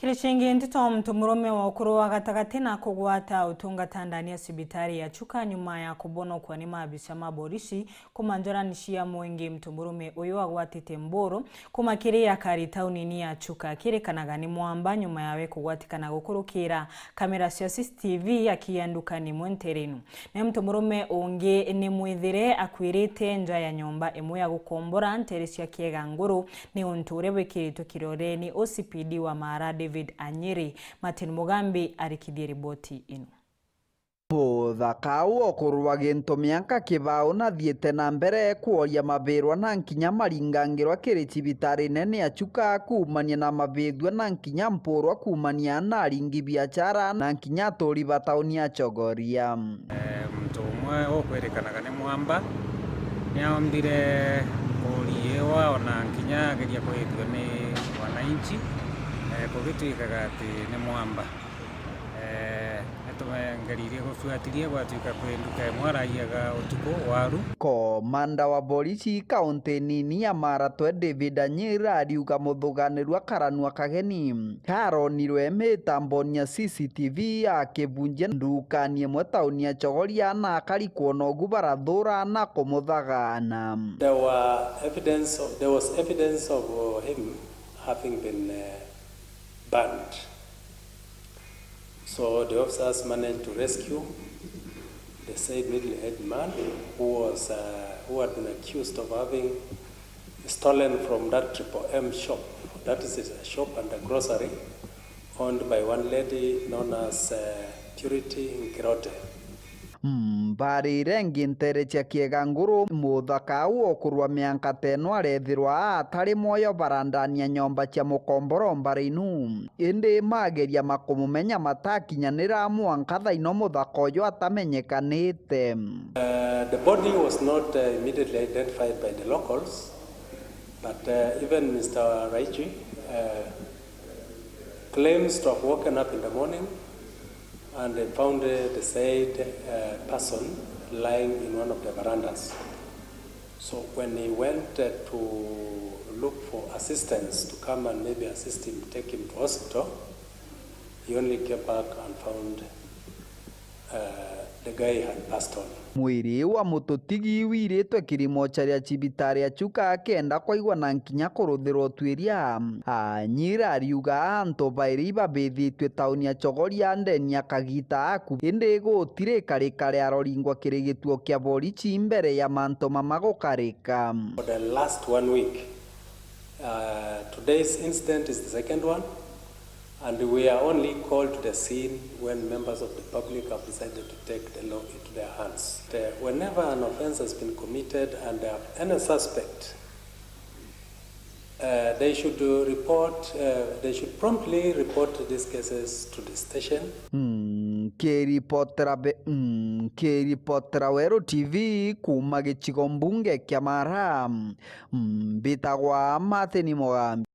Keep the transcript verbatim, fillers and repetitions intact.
Kiri cingi nteto, muntu murume wa ukuru wa gatagati na kugwata utungata ndani ya cibitari ya Chuka nyuma ya kubonokwa ni maabisa ma borisi kuma njorani cia mwingi. Muntu murume uyu agwatite mburu kuma kiri akari taunini ya Chuka, akirikanaga ni mwamba nyuma yawe kugwatikana gukurukira kamera cia C C T V akiya ndukani imwe nterenu. Nae muntu murume ungi ni mwithire akwirite nja ya nyomba imwe ya gukombora ntere cia Kiega Nguru, ni untu uria wikiritwe kiroreni O C P D wa Mara David Anyiri. Martin Mugambi arikithie riboti ino. Muthaka uu ukurwa gintu mianka kibao nathiite na mbere kworia mabirwa na nkinya maringangirwa kiri cibitari nene ya Chuka kuumania na mabithua na nkinya mpurwa kuumania na aringi biachara na nkinya aturi ba tauni ya Chogoria. Eh, muntu umwe ukwirikanaga ni mwamba, ni aombire kuriiwa ona nkinya ageria kwithua ni wananchi, eh, kugitwikaga ati ni mwamba. Eh, ni tumengeririe gubuatiria, gwatuika kwi nduka imwe araiyaga utuku waru. Komanda wa borisi kaunti nini ya Maratwe David Anyira ariuga muthuganirwa karanua kageni karonirwe mitamboni ya C C T V akibunjia ndukani imwe tauni ya Chogoria na akari kwona ugu barathura na kumuthagana. There were evidence of, there was evidence of, uh, him having been, uh, burned. So the officers managed to rescue the said middle-aged man who was, uh, who had been accused of having stolen from that Triple M shop. That is a shop and a grocery owned by one lady known as, uh, Purity Nkirote. Mbarire ingi ntere cia Kiega Nguru, muthaka uu ukurwa mianka teno arethirwa atari mwoyo barandania nyomba cia mukomboro mbara inu. Indi mageria makumumenya matakinyanira mwanka thaino muthaka uju atamenyekanite. Uh, the body was not, uh, immediately identified by the locals, but, uh, even Mister Raichi, uh, claims to have woken up in the morning and they found, uh, the said, uh, person lying in one of the verandas. So when he went, uh, to look for assistance to come and maybe assist him, take him to hospital, he only came back and found, uh, the guy had passed on. Mwiri wa mututigi wiritwe kiri mochari ya cibitari ya Chuka akenda kwaigwa na nkinya kuruthirwa utwiria. Anyira ariuga antu bairi ibabithitue tauni ya Chogoria ndeni ya kagita aku, indi gutiri karika riaroringwa kiri gituo kia borichi mbere ya mantu mama gukarika. For the last one week, uh, today's incident is the second one, and we are only called to the scene when members of the public have decided to take the law into their hands. Uh, whenever an offense has been committed and, uh, any suspect, uh, they should, uh, report, uh, they should promptly report these cases to the station. Mm, kiripotera be-, mm, kiripotera Weru T V kuma gicigo mbunge kia Mara. Mm, mbitagwa Martin Mugambi.